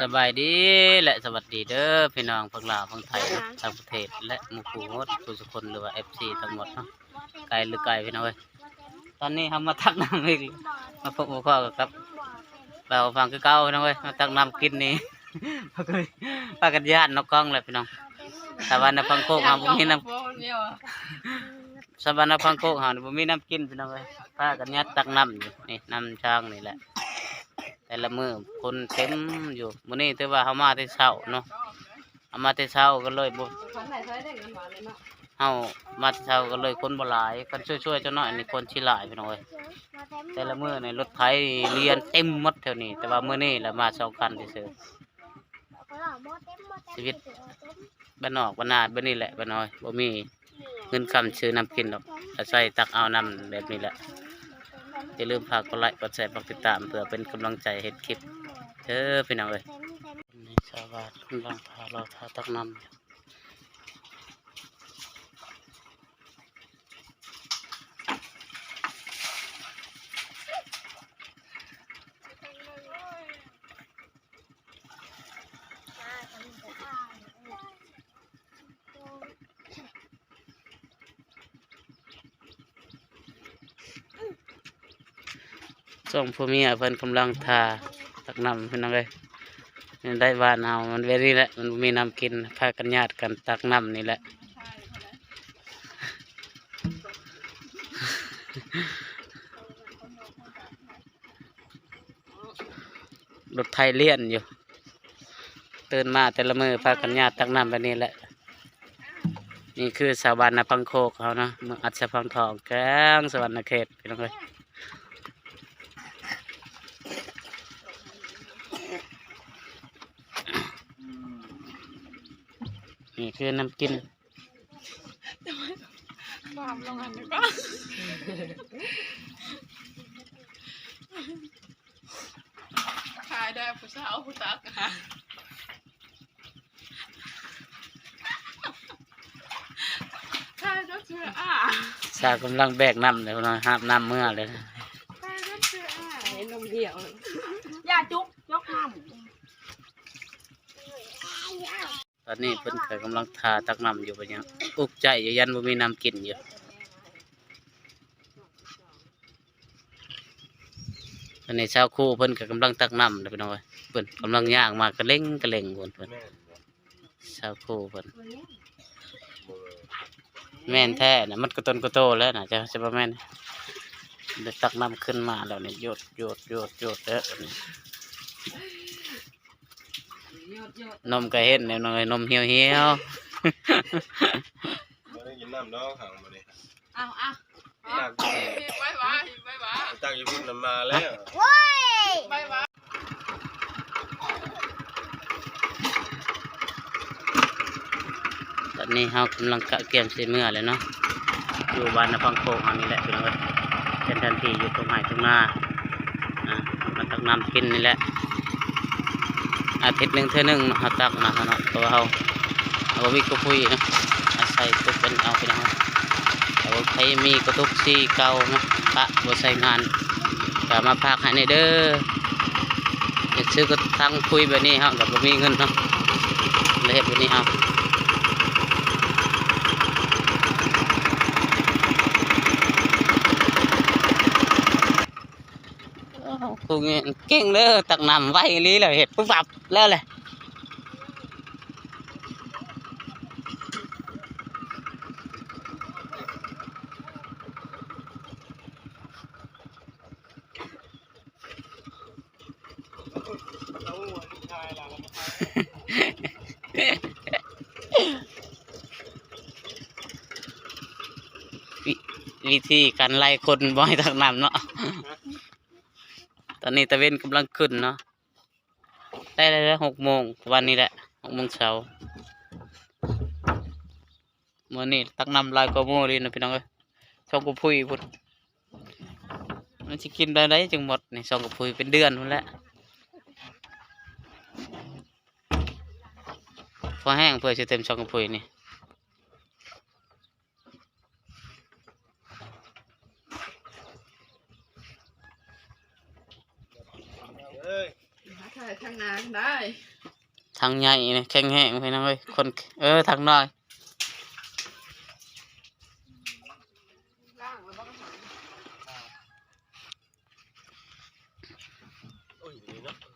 ສະບາຍດີ ແລະ ສະຫວັດດີເດີ ພີ່ນ້ອງຝັ່ງລາວ ຝັ່ງໄທ ທັງປະເທດ ແລະ ໝູ່ຄູ່ໝົດທຸກຄົນ ຫຼືວ່າ ເອັຟຊີ ທັງໝົດເນາະ ໃກ້ ຫຼື ໄກ ພີ່ນ້ອງເອີຍ. ຕອນນີ້ເຮົາມາຕັກນ້ຳອີກ ມາພົບມາພໍ້ກັບບ່າວຟັງຄືເກົ່າ ພີ່ນ້ອງເອີຍ. ມາຕັກນ້ຳກິນນີ້ ພາກັນຢ້ານນອກກ້ອງແຫຼະ ພີ່ນ້ອງ. ສະຫວັນນະພັງໂຄກເຮົາບໍ່ມີນ້ຳ ສະຫວັນນະພັງໂຄກເຮົານີ້ບໍ່ມີນ້ຳກິນ ພີ່ນ້ອງເອີຍ. ພາກັນຍັດຕັກນ້ຳຢູ່ນີ້ ນ້ຳທາງນີ້ແຫຼະ. ແຕ່ລະມື້ຄົນເຕັມຢູ່. ມື້ນີ້ຖືວ່າເຮົາມາແຕ່ເຊົ້າເນາະ ເຮົາມາແຕ່ເຊົ້າກໍເລີຍບໍ່ ເຮົາມາແຕ່ເຊົ້າກໍເລີຍຄົນບໍ່ຫຼາຍ. ຄັນຊ່ວຍໆຈັກໜ້ອຍນີ້ຄົນຊິຫຼາຍ ພີ່ນ້ອງເອີຍ. ແຕ່ລະມື້ນີ້ລົດໄຖລຽນເຕັມໝົດແຖວນີ້ ແຕ່ວ່າມື້ນີ້ລະມາສອງຄັນຊື່ໆ. ຊີວິດບ້ານນອກບ້ານນາແບບນີ້ແຫຼະ ບ້ານນ້ອຍ ບໍ່ມີເງິນຄຳຊື້ນ້ຳກິນດອກ ອາໄສຕັກເອົານ້ຳແບບນີ້ແຫຼະ. ຢ່າລືມຝາກກົດໄລ ກົດແຊ ກົດຕິດຕາມ ເພື່ອເປັນກຳລັງໃຈເຮັດຄລິບເດີ ພີ່ນ້ອງເອີຍ. ນີ້ຊາວບ້ານກຳລັງຖ້າລໍຖ້າຕັກນ້ຳຢູ່. ສອງຜົວເມຍເພິ່ນກຳລັງຖ້າຕັກນ້ຳ ພີ່ນ້ອງເອີຍ. ແນວໃດບ້ານເຮົາມັນແບບນີ້ແຫຼະ ມັນບໍ່ມີນ້ຳກິນ ພາກັນຍາດກັນຕັກນ້ຳນີ້ແຫຼະ. ລົດໄຖລຽນຢູ່ ຕື່ນມາແຕ່ລະມື້ພາກັນຍາດຕັກນ້ຳແບບນີ້ແຫຼະ. ນີ້ຄືຊາວບ້ານນາພັງໂຄກເຮົາເນາະ ເມືອງອັດສະພັງທອງ ແຂວງສະຫວັນນະເຂດ ພີ່ນ້ອງເອີຍ. ນີ້ຄືນ້ຳກິນ. ຄວາມລົງອັນນີ້ກໍຂາຍໄດ້ຜູ້ສາວຜູ້ຕັກຫາ ຂາຍໄດ້ເທື່ອອາ ສາວກຳລັງແບກນ້ຳເລີຍ ຫາບນ້ຳເມືອເລີຍ ຂາຍໄດ້ເທື່ອອາ ນມດຽວ ຢ່າຈຸກ ຍົກນ້ຳ. ຕອນນີ້ເພິ່ນກໍກຳລັງຖ້າຕັກນ້ຳຢູ່ ເປັນຫຍັງອຸກໃຈຢູ່ ຢ້ານບໍ່ມີນ້ຳກິນຢູ່. ຕອນນີ້ຊາວຄູເພິ່ນກໍກຳລັງຕັກນ້ຳເດີ ພີ່ນ້ອງເອີຍ. ເພິ່ນກຳລັງຍ່າງມາກະເລັງກະເລັງພຸ້ນ ເພິ່ນ ຊາວຄູເພິ່ນ. ແມ່ນແທ້ນະ ມັນກະຕົນກະໂຕແລ້ວນະ ຈະ ຈະບໍ່ແມ່ນ. ໄດ້ຕັກນ້ຳຂຶ້ນມາແລ້ວນີ້ ໂຍດ ໂຍດ ໂຍດ ໂຍດເດີ. ນົມກໍເຫັນແລ້ວນ້ອຍ ນົມຫ່ຽວໆ. ບໍ່ໄດ້ກິນນ້ຳດອກຫາງມື້ນີ້ ເອົາ ເອົາ ຕັກ ໄວ້ວາ ໄວ້ວາ ຕັກຢູ່ພຸ້ນນະ ມາແລ້ວ ໄວ້ວາ. ຕອນນີ້ເຮົາກຳລັງກະກຽມຊິເມືອແລ້ວເນາະ ຢູ່ບ້ານນາພັງໂຄກເຮົານີ້ແຫຼະ ພີ່ນ້ອງເອີຍ. ເປັນແຜນທີ່ຢູ່ທົ່ງໄຮ່ທົ່ງນາ ອ່າ ມາຕັກນ້ຳກິນນີ້ແຫຼະ. ອາທິດໜຶ່ງເທື່ອໜຶ່ງເນາະ ເຮົາຕັກມາເນາະ ເພາະວ່າເຮົາ ເຮົາບໍ່ມີກະປຸ້ຍເນາະ ອາໄສຕຸກເພິ່ນເອົາ ພີ່ນ້ອງ. ແຕ່ວ່າໃຜມີກະຕຸກສີເກົ່າເນາະ ປະບໍ່ໃຊ້ງານ ກໍມາຝາກໃຫ້ແດ່ເດີ. ຢາກຊື້ກະຖັງປຸ້ຍແບບນີ້ ເຮົາກໍບໍ່ມີເງິນເນາະ ເລີຍເຮັດແບບນີ້ເອົາ. ໂອ້ ຄູເກັ່ງເດີ ຕັກນ້ຳໄວອີ່ຫຼີ ແລ້ວເຮັດປຸບປັບແລ້ວແຫຼະ. ວິ ວິທີການໄລ່ຄົນບໍ່ໃຫ້ຕັກນ້ຳເນາະ. ຕອນນີ້ຕາເວັນກຳລັງຂຶ້ນເນາະ ໄດ້ແລ້ວ ຫົກໂມງ ປະມານນີ້ແຫຼະ ຫົກໂມງເຊົ້າ. ມື້ນີ້ຕັກນ້ຳຫຼາຍກວ່າໝູ່ອີ່ຫຼີນະ ພີ່ນ້ອງເອີຍ ສອງກະປຸ້ຍພຸ້ນ. ມັນຊິກິນໄດ້ໃດຈຶ່ງໝົດນີ້ ສອງກະປຸ້ຍ ເປັນເດືອນພຸ້ນແຫຼະ ພໍແຮງເພື່ອຊິເຕັມສອງກະປຸ້ຍນີ້. ເອີຍ ຖ່າຍທາງໜ້າໄດ້ ທາງໃຫຍ່ນີ້ແຂງແຮງພີ່ນ້ອງເອີຍ ຄົນ ເອີ ທາງນ້ອຍ ໂອ້ຍ ນີ້ເນາະ